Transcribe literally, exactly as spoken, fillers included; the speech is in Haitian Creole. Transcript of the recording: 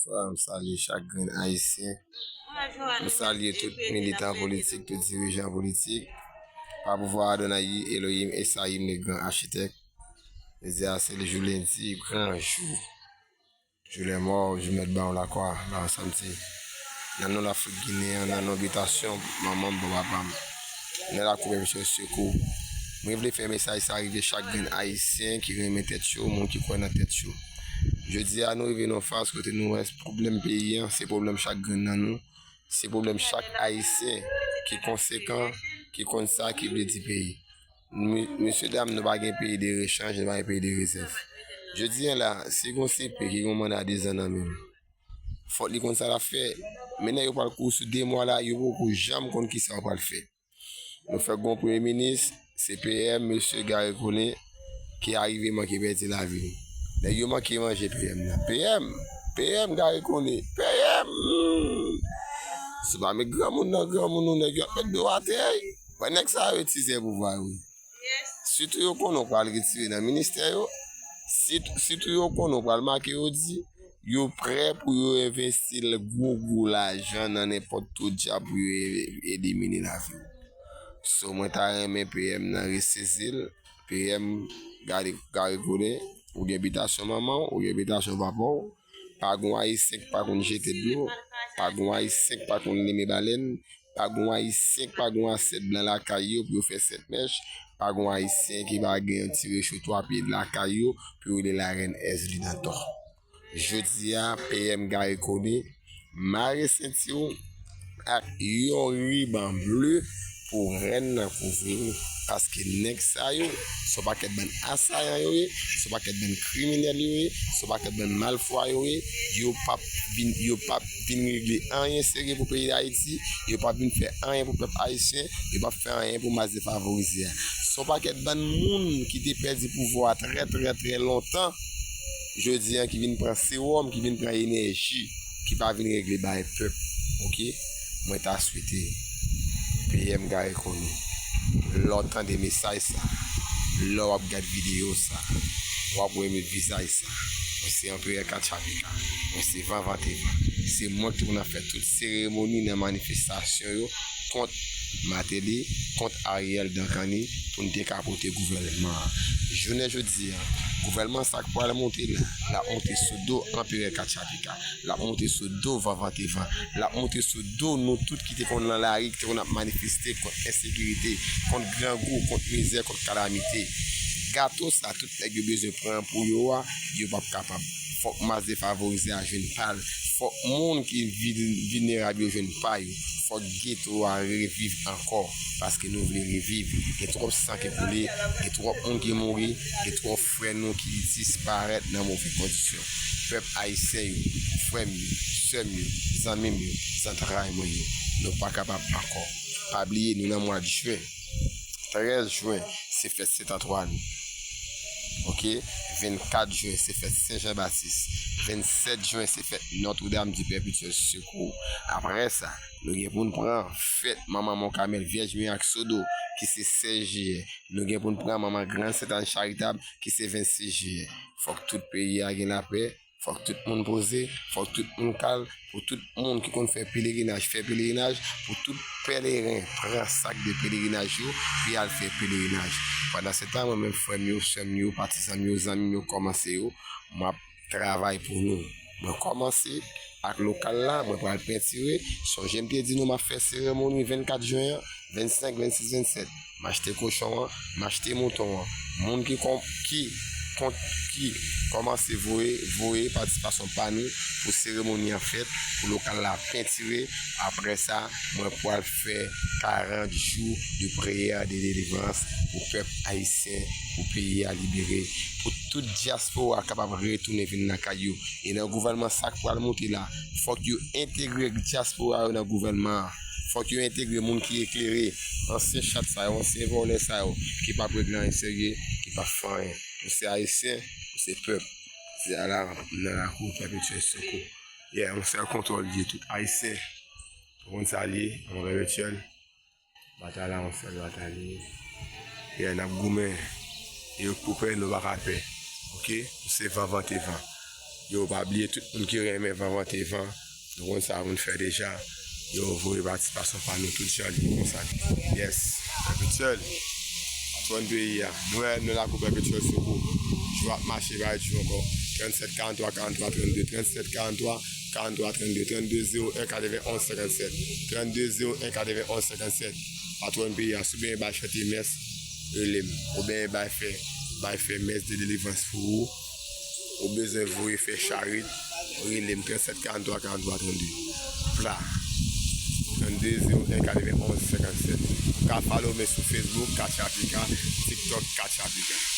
Bonswa, m salye chak grenn Ayisyen. M salye tout militan politik, tout dirijan politik. Pa pouvwa Adonayi, Elohim, Esayim, le gran achitek. Jodi a se jou lendi, gran jou. Jou lè mò, jou mèt ba w lakwa, ba w samdi. Nan non Lafrik Ginen an, nan non bitasyon manman m, bon papa m. Nan lakou Pèp Etènèl Sekou. Mwen vle fè mesaj sa rive chak grenn Ayisyen ki renmen tèt yo, moun ki kwè nan tèt yo. Jodi a, nou rive nan faz kote nou wè pwoblèm peyi an, se pwoblèm chak grenn nan nou. Se pwoblèm chak Ayisyen ki konsekan, ki konn sa ki vle di peyi. Mesye dam, nou pa gen peyi de rechanj, nou pa gen peyi de rezèv. Jodi a la, si gon C P ki gon manda dezan nan men l, fòk li konn sa l ap fè. Men nèg yo pral kouri sou de mwa la, yo poko janm konn kisa yo pral fè. Nou fèk gon premye minis, se P M, mesye Garry Conille, ki arive manke pèdi lavi l. Nèg yo manke manje P M nan. P M, P M Garry Conille, P M! Hmm. Si w pa met granmoun nan granmoun ou, nèg yo ap met do atè. Wè nèg sa yo tizè pouvwa yo. Sitou yo konnen w pral retire nan ministè yo. Sitou, sitou yo konnen w pral make yo di. Yo prè pou yo envesti l gwo gwo lajan nan nenpòt tout djab pou yo e- elimine lavi w. So mwen ta renmen P M nan resezi l. P M gade Garry Conille, ou gen bitasyon manman w, ou gen bitasyon papa w. Pa gon Ayisyen ki pa konn jete dlo, pa gon Ayisyen ki pa konn limen balèn, pa gon Ayisyen ki pa gon asyèt blan lakay yo pou yo fè sèt mèch, pa gon Ayisyen ki pa gen yon ti rechotwa pye lakay yo pou yo rele larèn Èzli Dantò. Jodi a, P M Garry Conille, mare senti w ak yon riban ble pou rèn nan kouvri w. Paske nèg sa yo, se yon pakèt bann asayan yo ye, se yon pakèt bann kriminèl yo ye, se yon pakèt bann malfwa yo ye, yo p ap vin, yo p ap vin regle anyen serye pou peyi Dayiti, yo p ap vin fè anyen pou pèp ayisyen, yo p ap fè anyen pou mas defavorize a. Se yon pakèt bann moun ki te pèdi pouvwa a trè, trè, trè lontan, jodi a ki vin pran sewòm, ki vin pran enèji, ki pa vin regle bagay pèp, oke? Mwen ta swete P M Garry Conille, lè w tande mesaj sa, lè w ap gad videyo sa, w ap wè m vizaj sa. Mwen se Anperè Katchapika, mwen se Van Van Te Van. Se mwen ki te konn ap fè tout seremoni nan manifestasyon yo kont Martelly, kont Ariel Dancany pou n te ka pote gouvènman an. Jounen jodi a, gouvènman sa k pral monte la, l ap monte sou do Anperè Katchapika, l ap monte sou do Van Van Te Van, l ap monte sou do nou tout ki te konn nan lari, ki te konn ap manifeste kont ensekirite, kont grangou, kont mizè, kont kalamite. Gato sa tout nèg yo bezwen pran pou yo a, yo p ap kapab. Fòk mas defavorize a jwenn pa l. Fòk moun ki vil- vilnerab yo jwenn pa yo. Fòk geto a reviv ankò. Paske nou vle reviv. Gen twòp san ki koule, gen twòp moun ki mouri, gen twòp frè nou ki disparèt nan move kondisyon. Pèp ayisyen yo, frè m yo, sè m yo, zanmi m yo, zantray mwen yo, nou pa kapab ankò. Pa bliye nou nan mwa jen. Trèz jen, se fèt Sent Antwàn. Oke? Vennkat jen, se fèt Sen Jan Batis. Vennsèt jen, se fèt Notre Dame du Perpétuel Secours. Apre sa, nou gen pou n pran fèt Manman Mont Carmel, Vyèj Mirak Sodo, ki se sèz jiyè. Nou gen pou n pran Manman Grann Sentàn Charitab, ki se vennsis jiyè. Fòk tout peyi a gen lapè, fòk tout moun poze, fòk tout moun kalm, pou tout moun ki konn fè pelerinaj, fè pelerinaj, pou tout pèleren pran sak de pelerinaj yo, pou y al fè pelerinaj. Pandansetan, mwen menm, frè m yo, sè m yo, patizan m yo, zanmi m yo, kòmanse yo, m ap travay pou nou. Mwen kòmanse ak lokal la, mwen pral pentire. Sonje m te di nou m ap fè seremoni vennkat jen an, vennsenk, vennsis, vennsèt. M achte kochon an, m achte mouton an. Moun ki kon- ki kont- ki kòmanse voye, voye patisipasyon pa nou pou seremoni an fèt, pou lokal la pentire. Apre sa, mwen pral fè karant jou de priyè de delivrans pou pèp ayisyen, pou peyi a libere, pou tout dyaspora kapab retounen vin lakay yo. E nan gouvènman sa k pral monte la, fòk yo entegre dyaspora yo nan gouvènman an. Fòk yo entegre moun ki eklere, ansyen chat sa yo, ansyen vòlè sa yo, ki p ap regle anyen serye, ki p ap fè anyen. Nou se ayisyen, nou se pèp. Se a la, nan lakou Pèpetyèl Sekou. Yeah, yon sèl kontwòl li ye, tout ayisyen. Ou konn sa li ye, yon Pèpetyèl. Batay la, yon sèl batay li ye. Yeah, n ap goumen. E yo k pou pè, nou pa ka pè. Oke? Nou se van, van te van. Yo, pa bliye tout moun ki renmen van, vante van. Nou konn sa moun fè deja. Yo, voye patisipasyon pa nou tout jan li konsa. Yes. Pèpetyèl. Patwòn peyi a. Nou wè, nou la pou Pèpetyèl Sekou. Jou ap mache, pa jou ankò. Tranntsèt karannntwa karannntwa trannde, tranntsèt karannntwa karannntwa trannde, trannde zewo en katrevenn onz senkannsèt, trannde zewo en katrevenn onz senkannsèt. Patwòn peyi a, si w bezwen bay chante mès, rele m. Ou bezwen bay fè, bay fè mès de delivrans pou ou. Ou bezwen voye fè charit, rele m tranntsèt karannntwa karannntwa trannde. Vla. Trannde zewo en katrevenn onz senkannsèt. Ou ka follow m sou Facebook, Katya Pika, TikTok, Katya Pika.